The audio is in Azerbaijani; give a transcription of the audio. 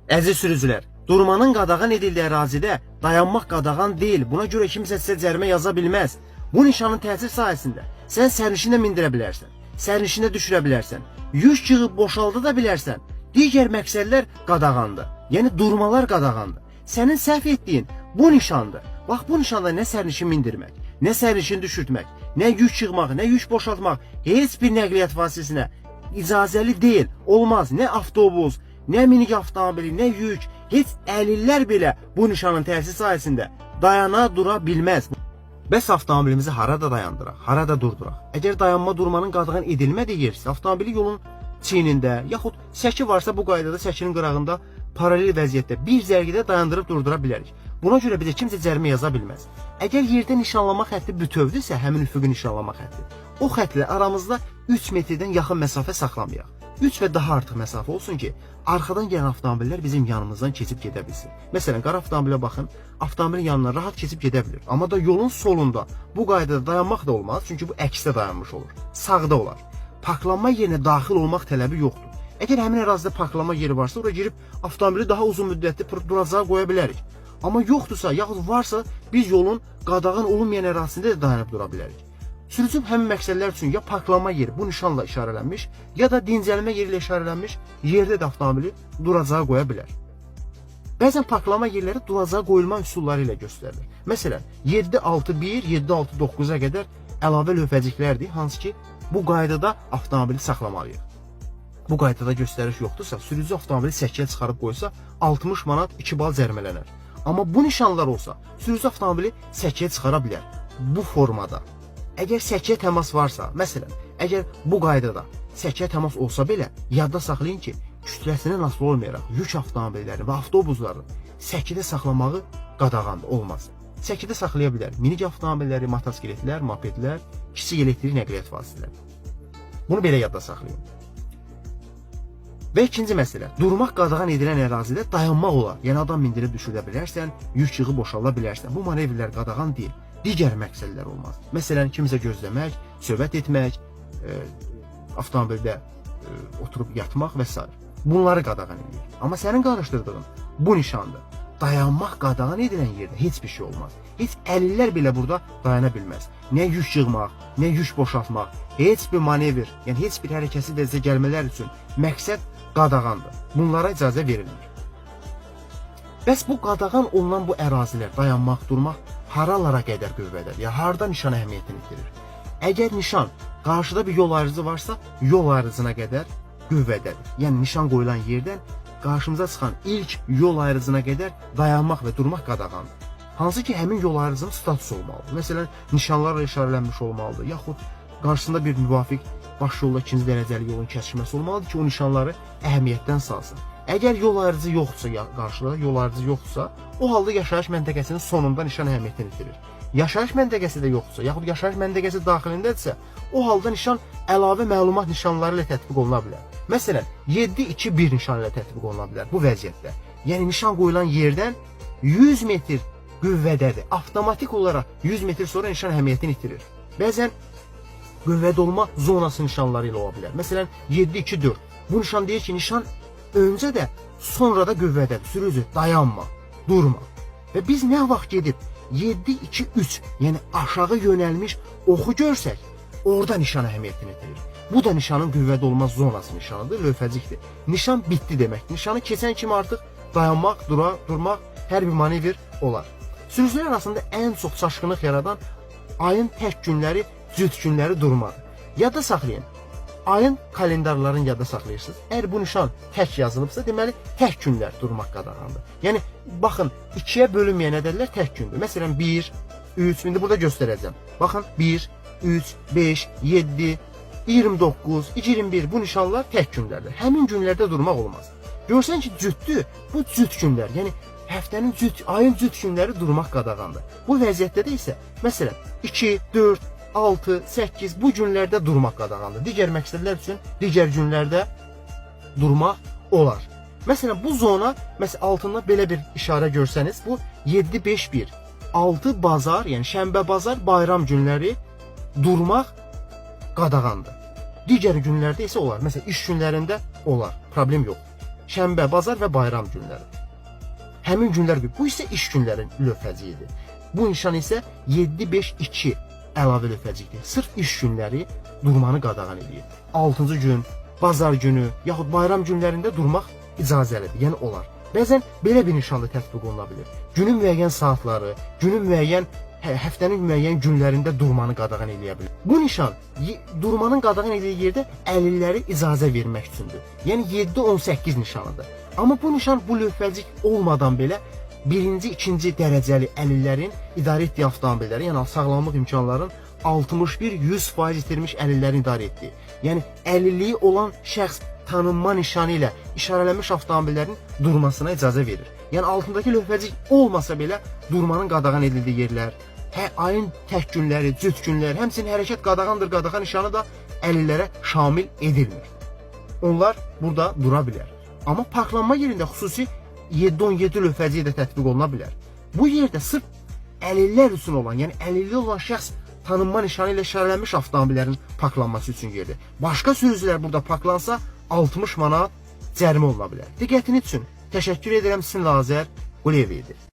Əziz sürücülər, durmanın qadağan edildiyi ərazidə dayanmaq qadağan deyil. Buna görə kimsə sizə cərimə yaza bilməz. Bu nişanın təsir sahəsində sən sərnişini də mindirə bilərsən, sərnişini də düşürə bilərsən, yük yığıb boşalda da bilərsən. Digər məqsədlər qadağandır. Yəni durmalar qadağandır. Sənin səhv etdiyin bu nişandır. Bax bu nişanda nə sərnişin mindirmək, nə sərnişin düşürtmək, nə yük yığmaq, nə yük boşaltmaq heç bir nəqliyyat vasitəsinə icazəli deyil. Olmaz. Nə avtobus, nə minik avtomobili, nə yük, heç əlillər belə bu nişanın təsir sahəsində dayana dura bilməz. Bəs avtomobilimizi harada dayandıraq, harada durduraq? Əgər dayanma durmanın qadağan edilmədiyi yersə, avtomobili yolun çiynində, yaxud səki varsa bu qaydada səkinin qırağında paralel vəziyyətdə bir zərgidə dayandırıb durdura bilərik. Buna görə bizə kimsə cərimə yaza bilməz. Əgər yerdə nişanlama xətti bütövdürsə, həmin üfüqi nişanlama xətti, o xəttlə aramızda 3 metrdən yaxın məsafə saxlamayaq. 3 və daha artıq məsafə olsun ki, arxadan gələn avtomobillər bizim yanımızdan keçib gedə bilsin. Məsələn, qara avtomobilə baxın, avtomobilin yanından rahat keçib gedə bilir. Amma da yolun solunda bu qaydada dayanmaq da olmaz, çünki bu əksdə dayanmış olur. Sağda olar. Parklanma yerinə daxil olmaq tələbi yoxdur. Əgər həmin ərazidə parklanma yeri varsa, ora girib avtomobili daha uzun müddətli duracağa qoya bilərik. Amma yoxdursa, yaxud varsa, biz yolun qadağan olunmayan ərazisində də dayanıb dura bilərik. Sürücü həmin məqsədlər üçün ya parklanma yeri bu nişanla işarələnmiş, ya da dincəlmə yeri ilə işarələnmiş yerdə də avtomobili duracağa qoya bilər. Bəzən parklanma yerləri duracağa qoyulma üsulları ilə göstərilir. Məsələn, 761, 769-a qədər əlavə lövhəciklərdir, hansı ki, bu qaydada avtomobili saxlamalıyıq. Bu qaydada göstəriş yoxdursa, sürücü avtomobili səkiyə çıxarıb qoysa, 60 manat 2 bal cərimələnər. Amma bu nişanlar olsa, sürücü avtomobili səkiyə çıxara bilər. Bu formada. Əgər səkiyə təmas varsa, məsələn, əgər bu qaydada səkiyə təmas olsa belə, yadda saxlayın ki, kütləsindən asılı olmayaraq yük avtomobillərini və avtobusları səkidə saxlamağı qadağandır, olmaz. Səkidə saxlaya bilər minik avtomobilləri, motosikletlər, mopedlər, kiçik elektrik nəqliyyat vasitələri. Bunu belə yadda saxlayın. Və ikinci məsələ, durmaq qadağan edilən ərazidə dayanmaq olar. Yəni adam mindirib düşürdə bilərsən, yük yığıb boşalda bilərsən. Bu manevrlər qadağan deyil. Digər məqsədlər olmaz. Məsələn, kimsə gözləmək, söhbət etmək, avtomobildə oturub yatmaq və sair. Bunları qadağan edir. Amma sənin qarışdırdığın bu nişandır. Dayanmaq qadağan edilən yerdə heç bir şey olmaz. Heç əlillər belə burada dayana bilməz. Nə yük yığmaq, nə yük boşaltmaq, heç bir manevr, yəni heç bir hərəkətsiz vəziyyətə gəlmələr üçün məqsəd qadağandır. Bunlara icazə verilmir. Bəs bu qadağan olunan bu ərazilər, dayanmaq, durmaq haralara qədər qüvvədədir? Ya harda nişan əhəmiyyətini itirir? Əgər nişan qarşıda bir yol ayrıcı varsa, yol ayrıcına qədər qüvvədədir. Yəni nişan qoyulan yerdən qarşımıza çıxan ilk yol ayrıcına qədər dayanmaq və durmaq qadağandır. Hansı ki, həmin yol ayrıcının statusu olmalıdır. Məsələn, nişanlarla işarələnmiş olmalıdır, yaxud qarşısında bir müvafiq baş yolla ikinci dərəcəli yolun kəsişməsi olmalıdır ki, o nişanları əhəmiyyətdən salsın. Əgər yol ayrıcı yoxdursa, ya, qarşıda yol ayrıcı yoxdursa, o halda yaşayış məntəqəsinin sonunda nişan əhəmiyyətini itirir. Yaşayış məntəqəsi də yoxdursa, yaxud yaşayış məntəqəsi daxilindədirsə, o halda nişan əlavə məlumat nişanları ilə tətbiq oluna bilər. Məsələn, 7-2-1 nişanı ilə tətbiq oluna bilər bu vəziyyətdə. Yəni nişan qoyulan yerdən 100 metr qüvvədədir. Avtomatik olaraq 100 metr sonra nişan əhəmiyyətini itirir. Bəzən qüvvədə olma zonası nişanları ilə ola bilər. Məsələn, 7-2-4. Bu nişan deyir ki, nişan öncə də, sonra da qüvvədədir. Sürücü dayanma, durma. Və biz nə vaxt gedib 7-2-3, yəni aşağı yönəlmiş oxu görsək, orada nişan əhəmiyyətini itirir. Bu da nişanın qüvvədə olma zonası nişanıdır, lövhəcikdir. Nişan bitdi deməkdir. Nişanı keçən kimi artıq dayanmaq, durmaq, hər bir manevr olar. Sürücülər arasında ən çox çaşqınlıq yaradan ayın tək günləri, cüt günləri durmadır. Yadda saxlayın. Ayın kalendarlarını yadda saxlayırsınız. Əgər bu nişan tək yazılıbsa, deməli tək günlər durmaq qadağandır. Yəni baxın, ikiyə bölünməyən ədədlər tək gündür. Məsələn 1, 3, indi burada göstərəcəm. Baxın 1, 3, 5, 7, 29, 21 bu nişanlar tək günlərdir. Həmin günlərdə durmaq olmaz. Görsən ki, cütdür, bu cüt günlər, yəni həftənin cüt, ayın cüt günləri durmaq qadağandır. Bu vəziyyətdə də isə məsələn 2, 4, 6, 8 bu günlərdə durmaq qadağandır. Digər məqsədlər üçün digər günlərdə durmaq olar. Məsələn bu zona, məsələn altında belə bir işarə görsəniz, bu 7 5 1. 6 bazar, yəni şənbə bazar, bayram günləri durmaq qadağandır. Digər günlərdə isə olar. Məsələn iş günlərində olar. Problem yox. Şənbə, bazar və bayram günləri. Həmin günlər, bu isə iş günlərin lövhəciyidir. Bu nişan isə 752 əlavə lövhəcikdir. Sırf iş günləri durmanı qadağan eləyir. 6-cı gün, bazar günü yaxud bayram günlərində durmaq icazəlidir, yəni olar. Bəzən belə bir nişan da tətbiq oluna bilər. Günün müəyyən saatları, günün müəyyən həftənin müəyyən günlərində durmanı qadağan eləyə bilər. Bu nişan durmanın qadağan edildiyi yerdə əlilləri icazə vermək üçündür. Yəni 7-18 nişanıdır. Amma bu nişan bu lövhəcik olmadan belə birinci, ikinci dərəcəli əlillərin idarə etdiyi avtomobilləri, yəni sağlamlıq imkanlarının 61-100% itirmiş əlillərin idarə etdiyi. Yəni əlilliyi olan şəxs tanınma nişanı ilə işarələnmiş avtomobillərin durmasına icazə verir. Yəni altındakı lövhəcik olmasa belə durmanın qadağan edildiyi yerlər, ayın tək günləri, cüt günlər, həmçinin hərəkət qadağandır, qadağan nişanı da əlillərə şamil edilmir. Onlar burada dura bilər. Amma parklanma yerində xüsusi 7-17 lövhəciyi də tətbiq oluna bilər. Bu yerdə sırf əlillər üçün olan, yəni əlilliyi olan şəxs tanınma nişanı ilə işarələnmiş avtomobillərin parklanması üçün yerdir. Başqa sürücülər burada parklansa 60 manat cərimə oluna bilər. Diqqətiniz üçün təşəkkür edirəm. Sizinlə Azər Quliyev idi.